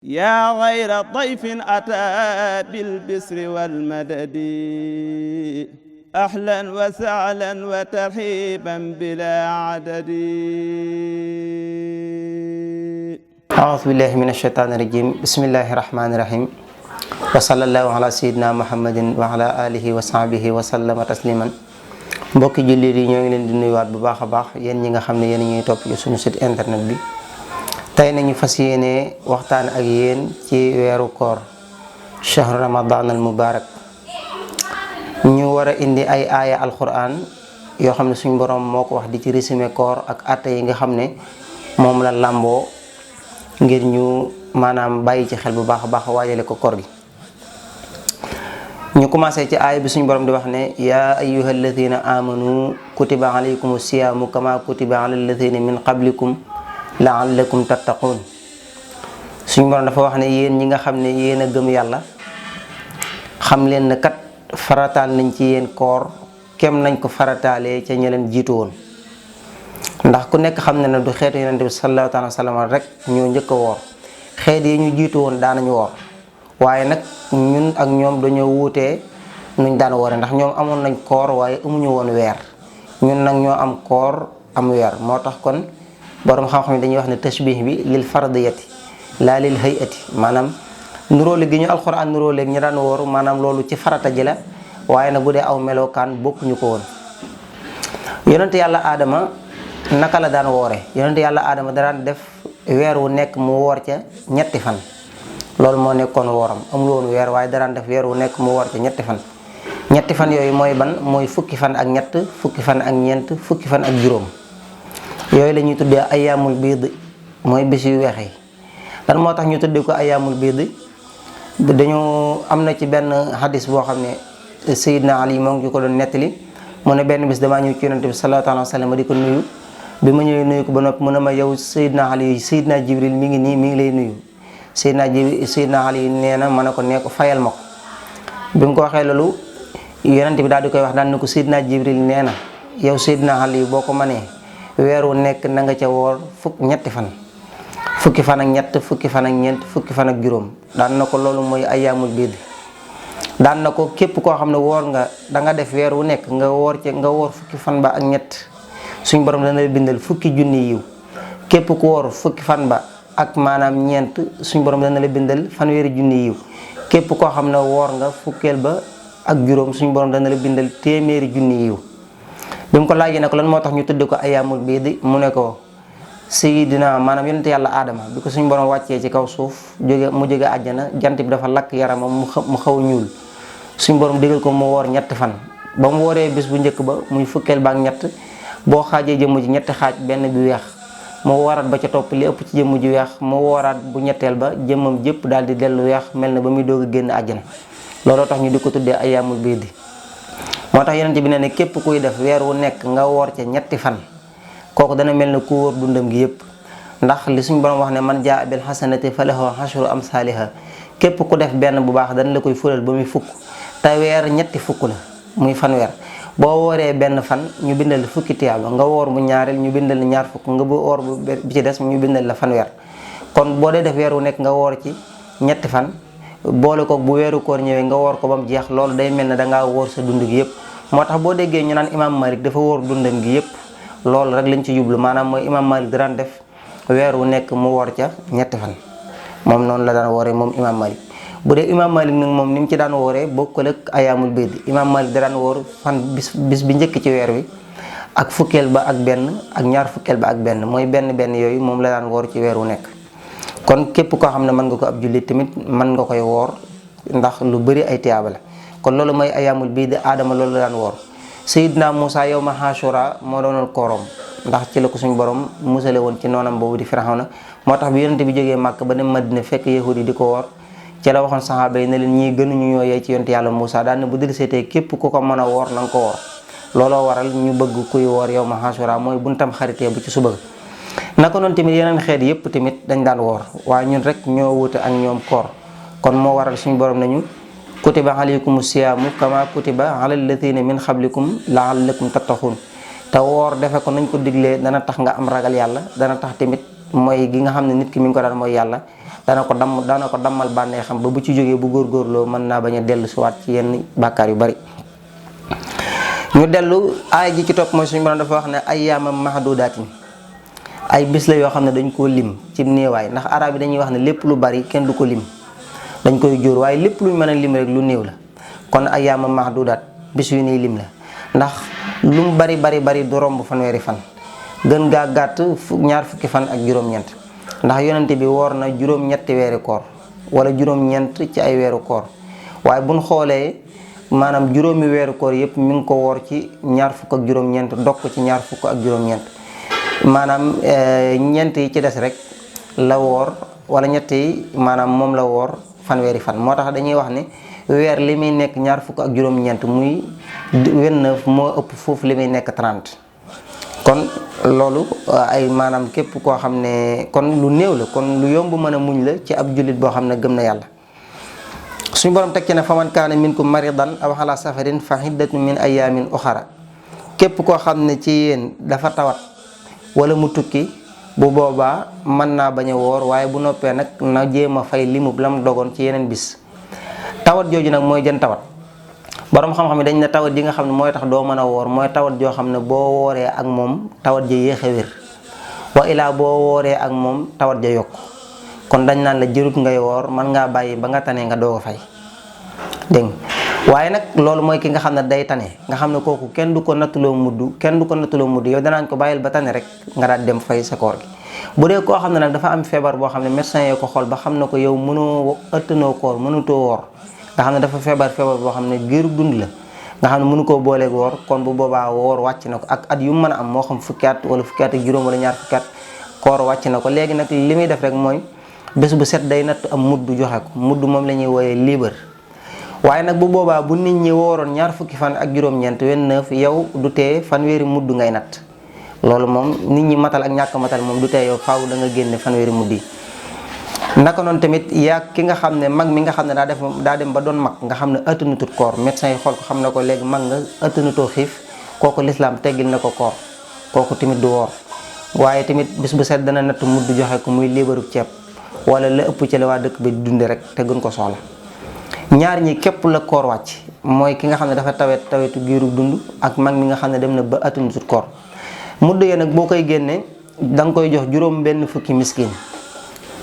yaa xayra dayfin ataa bil bisri wal madadi ahlan wa sahlan wa tarhiban bilaa adadi. A'uuzu billaahi mina shaytaani rajiim, bismillaahi rahmaani rahiim, wa sallallaahu ala sayyidina muhammadin wa ala alihi wa sahbihi wa sallama tasliman. Mbokki jullit yi ñoo ngi leen di nuyuwaat bu baax a baax yéen ñi nga xam ne yéen ñuy topp ci suñu site internet bi. tey nañu fas yéene waxtaan ak yéen ci weeru koor shahru ramadan al mubarak. ñu war a indi ay aaya alquran yoo xam ne suñu borom moo ko wax di ci résumé koor ak atte yi nga xam ne moom la làmboo ngir ñu maanaam bàyyi ci xel bu baax a baax waajale ko koor gi. ñu commencé ci aaya bi suñu borom di wax ne yaa ayyuha alladina amanu kutiba alaykum siyaamu kama kutiba ala alladina min qablikum la'allakum tattaqun. suñu borom dafa wax ne yéen ñi nga xam ne yéen a gëm yàlla xam leen ne kat farataal nañ ci yéen koor kem nañ ko farataalee ca ña leen jiitu woon. ndax ku nekk xam ne ne du xeetu yonent bi sallallahu alayhi wa sallam rek ñoo njëkk a woor, xeet yi ñu jiitu woon daanañu woor, waaye nag ñun ak ñoom dañoo wuutee nuñ daan woore. ndax ñoom amoon nañ koor waaye amuñu woon weer, ñun nag ñoo am koor am weer. moo tax kon borom xam-xam yi dañuy wax ne tashbih bi lil fardiyati laa lil hayati, maanaam nuróole gi ñu alxuraan nuróoleeg ñi daan woor maanaam loolu ci farata ji la, waaye nag bu dee aw melokaan bokkuñu ko woon. yonent yàlla aadama naka la daan woore? yonent yàlla aadama daan def weer wu nekk mu woor ca ñetti fan. loolu moo nekkoon wooram, amul woon weer waaye daan def weer wu nekk mu woor ca ñetti fan. ñetti fan yooyu mooy ban? mooy fukki fan ak ñett, fukki fan ak ñeent, fukki fan ak juróom. yooyu la ñuy tuddee ayaamul biid, mooy bis yu weex yi. lan moo tax ñu tuddee ko ayaamul biid? dañoo am na ci benn hadis boo xam ne Seydina Ali moo ngi ko doon nettali. mu ne benn bis damaa ñëw ci yonent bi sallallahu alayhi wa sallam di ko nuyu. bi ma ñëwee nuyu ko ba noppi mu ne ma yow Seydina Ali, Seydina Jibril mi ngi nii mi ngi lay nuyu. Seydina Ali nee na ma ne ko nee ko fayal ma ko. bi mu ko waxee loolu yonent bi daal di koy wax daan na ko Seydina Jibril nee na yow Seydina Ali boo ko mënee weer wu nekk na nga ca woor ñetti fan. fukki fan ak ñett, fukki fan ak ñeent, fukki fan ak juróom. daan na ko loolu mooy ayaamul biid. daan na ko képp koo xam ne woor nga da nga def weer wu nekk nga woor fukki fan ba ak ñett, suñ borom dana la bindal fukki junni yiw. képp ku woor fukki fan ba ak maanaam ñeent, suñ borom dana la bindal fanweeri junni yiw. képp koo xam ne woor nga fukkeel ba ak juróom, suñ borom dana la bindal téeméeri junni yiw. bi mu ko laajee ne ko lan moo tax ñu tudd ko ayaamul biid, mu ne ko Seydina maanaam yonent yàlla aadama bi ko suñ borom wàccee ci kaw suuf mu jóge àjjana, jant bi dafa lakk yaramam mu xaw a ñuul. suñ borom digal ko mu woor ñetti fan. ba mu wooree bis bu njëkk ba muy fukkeel ba ak ñett, boo xaajee jëmm ji ñetti xaaj, benn bi weex, mu wooraat ba ca topp li ëpp ci jëmm ji weex, mu wooraat bu ñetteel ba jëmmam jëpp daal di dellu weex mel na ba muy doog a génn àjjana. looloo tax ñu di ko tuddee ayaamul biid. moo tax yonent bi ne képp kuy def weer wu nekk nga woor ca ñetti fan, kooku dana mel ne ku wóor dundam gi yëpp. ndax li suñ borom wax ne man jaa bil hasanati falahu ashru amsaaliha, képp ku def benn bu baax dana la koy fulal ba muy fukk. te weer ñetti fukk la muy fanweer. boo wooree benn fan ñu bindal la fukki tiyaaba, nga woor bu ñaareel ñu bindal la ñaar fukk, nga bu woor bu bi ci des ñu bindal la fanweer. kon boo dee def weer wu nekk nga woor ci ñetti fan, boole ko bu weeru koor ñëwee nga woor ko ba mu jeex, loolu day mel ne dangaa woor sa dund gi yëpp. moo tax boo déggee ñu naan imaam Malik dafa woor dundam gi yëpp, loolu rek lañ ci jublu. maanaam mooy imaam Malik daan def weer wu nekk mu woor ca ñetti fan. moom noonu la daan wooree moom imaam Malik. bu dee imaam Malik nag moom ni mu ci daan wooree bokkul ak ayaamul biid. imaam Malik da daan woor fan bis bi njëkk ci weer wi ak fukkeel ba ak benn ak ñaar fukkeel ba ak benn, mooy benn yooyu moom la daan woor ci weer wu nekk. kon képp koo xam ne mën nga ko ab jullit tamit mën nga koy woor, ndax lu bëri ay tiyaaba la. kon loolu mooy ayaamul biid. aadama loolu la daan woor. Seydina Moussa yawma Ashura moo doonoon koorom, ndax ci la ko suñu borom musale woon ci noonam boobu di Firawna. moo tax bi yonent bi jógee Màkk ba dem Madina fekk yahudi di ko woor, ci la waxoon saxaaba yi ne leen ñii gënuñu ñoo yey ci yonent yàlla Moussa. daan na bu dil seetee képp ku ko mën a woor na nga ko woor. looloo waral ñu bëgg kuy woor yawma Ashura, mooy buntam xaritee bu ci suba. naka noonu tamit yeneen xeet yëpp tamit dañ daan woor, waaye ñun rek ñoo wuute ak ñoom koor. kon moo waral suñu borom nañu kutiba alaykum siyaamu kama kutiba ala alladina min xablikum laallakum tattaxun. te woor defe ko nañ ko diglee dana tax nga am ragal yàlla, dana tax tamit mooy gi nga xam ne nit ki mi ngi ko daan mooy yàlla dana ko dammal bànneexam ba bu ci jógee bu góorgóorloo mën naa bañ a dellu si waat ci yenn bàkkaar yu bari. ñu dellu aay ji ci topp mooy suñu borom dafa wax ne ayyaamam mahduudaatin ay bis la yoo xam ne dañ koo lim ci néewaay, ndax arab yi dañuy wax ne lépp lu bari kenn du ko lim, dañ koy jóor, waaye lépp luñ mën a lim rek lu néew la. kon ayyaamam mahduudaat bis yu nii lim la, ndax lu mu bari du romb fanweeri fan, gën gaa gàtt ñaar fukki fan ak juróom-ñeent, ndax yonente bi woor na juróom-ñetti weeri koor wala juróom-ñeent ci ay weeru koor, waaye buñ xoolee maanaam juróomi weeru koor yëpp mi ngi ko woor ci ñaar fukk ak juróom-ñeent, dog ko ci ñaar fukk ak juróom-ñeent, maanaam ñeent yi ci des rek la woor, wala ñett yi maanaam moom la woor fanweeri fan. moo tax dañuy wax ne weer li muy nekk ñaar fukk ak juróom-ñeent muy 29 moo ëpp foofu li muy nekk 30. kon loolu ay maanaam képp koo xam ne kon lu néew la, kon lu yomb mën a muñ la ci ab jullit boo xam ne gëm na yàlla. suñu borom teg ci ne faman kaana minkum maridan aw ala safarin fa iddatun min ayamin uxara, képp koo xam ne ci yéen dafa tawat wala mu tukki, bu boobaa mën naa bañ a woor, waaye bu noppee nag na jéem a fay limub lam dogoon ci yeneen bis. tawat jooju nag mooy jën tawat. borom xam-xam yi dañ ne tawat ji nga xam ne mooy tax doo mën a woor mooy tawat joo xam ne boo wooree ak moom tawat ja yéex a wér, wa ilaa boo wooree ak moom tawat ja yokk. kon dañ naan la jërut ngay woor, mën ngaa bàyyi ba nga tane nga doog a fay, dégg nga. waaye nag loolu mooy ki nga xam ne day tane, nga xam ne kooku kenn du ko nattuloo mudd, yow danaañ ko bàyyil ba tane rek nga daal dem fay sa koor gi. bu dee koo xam ne nag dafa am feebar boo xam ne médecin yee ko xool ba xam ne ko yow mënoo ëttanoo koor, mënutoo woor, nga xam ne dafa feebar boo xam ne giiru dund la, nga xam ne mënu koo booleeg woor, kon bu boobaa woor wàcc na ko ak at yu mën a am, moo xam fukki at wala fukki at ak juróom wala ñaar fukki at, koor wàcc na ko. léegi nag li muy def rek mooy bés bu set day natt am mudd joxe ko, mudd moom la ñuy wooyee liibar. waaye nag bu boobaa bu nit ñi wooroon ñaar fukki fan ak juróom-ñeent 29, yow du tee fanweeri mudd ngay natt. loolu moom nit ñi matal ak ñàkk matal moom du tee yow faaw da nga génne fanweeri mudd yi. naka noonu tamit yaa ki nga xam ne mag mi nga xam ne daa dem ba doon mag, nga xam ne ëttanutut koor, médecin yi xool ko xam ne ko léegi mag nga ëttanutoo xiif, kooku lislaam teggil na ko koor, kooku tamit du woor. waaye tamit bis bu set dana natt mudd joxe ko muy liibaru ceeb wala la ëpp ci la waa dëkk bi dunde rek te gën ko soxla. ñaar ñi képp la koor wàcc, mooy ki nga xam ne dafa tawetu giiru dund ak mag mi nga xam ne dem na ba ëttanutut koor. mudd yee nag boo koy génnee da nga koy jox juróom benn fukki miskin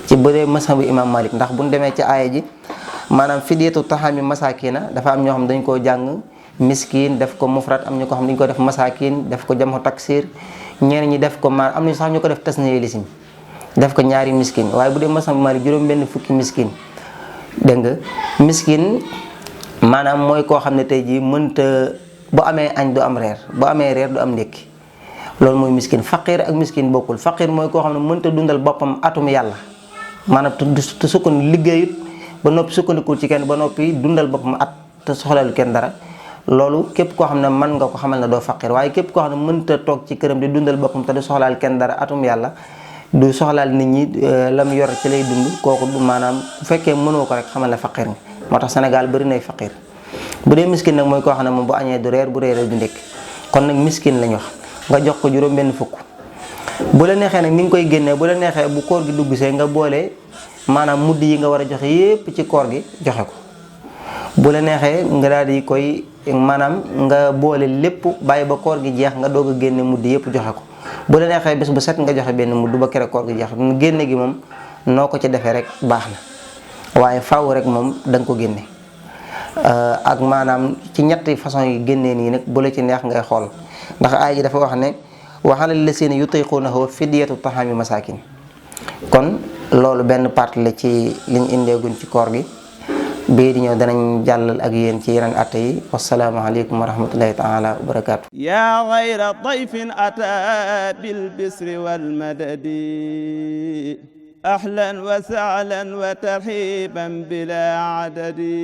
ci bëree masabu imam Malik, ndax buñ demee ci aaya ji maanaam fidyatu taxaami masakina dafa am ñoo xam dañ koo jàng miskin def ko mufrat, am ñu ko xam dañ ko def masakin def ko jamxu taksir, ñeneen ñi def ko am nañu sax ñu ko def tasniya lisim def ko ñaari miskin. waaye bu dee masabu Malik juróom benn fukki miskin, dégg nga. miskin maanaam mooy koo xam ne tey jii mënta, bu amee añ du am reer, bu amee reer du am ndékki, loolu mooy miskin. faqir ak miskin bokkul. faqir mooy koo xam ne mënta dundal boppam atum yàlla, maanaam te sukkandiku liggéeyut ba noppi sukkandikul ci kenn ba noppi dundal boppam at te soxlaalu kenn dara, loolu képp koo xam ne mën nga ko xamal ne doo faqir. waaye képp koo xam ne mënta toog ci këram di dundal boppam te du soxlaal kenn dara atum yàlla, du soxlaal nit ñi lam yor ci lay dund, kooku du maanaam bu fekkee mënoo ko rek xamal ne faqir nga. moo tax Sénégal bari nay faqir. bu dee miskin nag mooy koo xam ne moom bu añee du reer, bu reeree du ndékki, kon nag miskin lañ wax. nga jox ko juróom benn fukk. bu la neexee nag ni nga koy génnee, bu la neexee bu koor gi dugg see nga boole maanaam mudd yi nga war a joxe yépp ci koor gi joxe ko. bu la neexee nga daal di koy maanaam nga boole lépp bàyyi ba koor gi jeex nga doog a génne mudd yépp joxe ko. bu la neexee bés bu set nga joxe benn mudd ba kere koor gi jeex. génne gi moom noo ko ci defee rek baax na, waaye faaw rek moom da nga ko génne. ak maanaam ci ñetti façon yi génnee nii nag bu la ci neex ngay xool, ndax aay ji dafa wax ne wa alal lazina yutiqunahu fidyatu taxaami masakin. kon loolu benn partie la ci liñ indeeguñ ci koor gi. bii di ñëw danañ jàllal ak yéen ci yeneen atte yi. wassalaamu aleykum wa rahmatullahi taala wa barakaatu. yaa gayra dayfin ataa bil bisri wal madadi ahlan wa sahlan wa tarhiban bila adadi.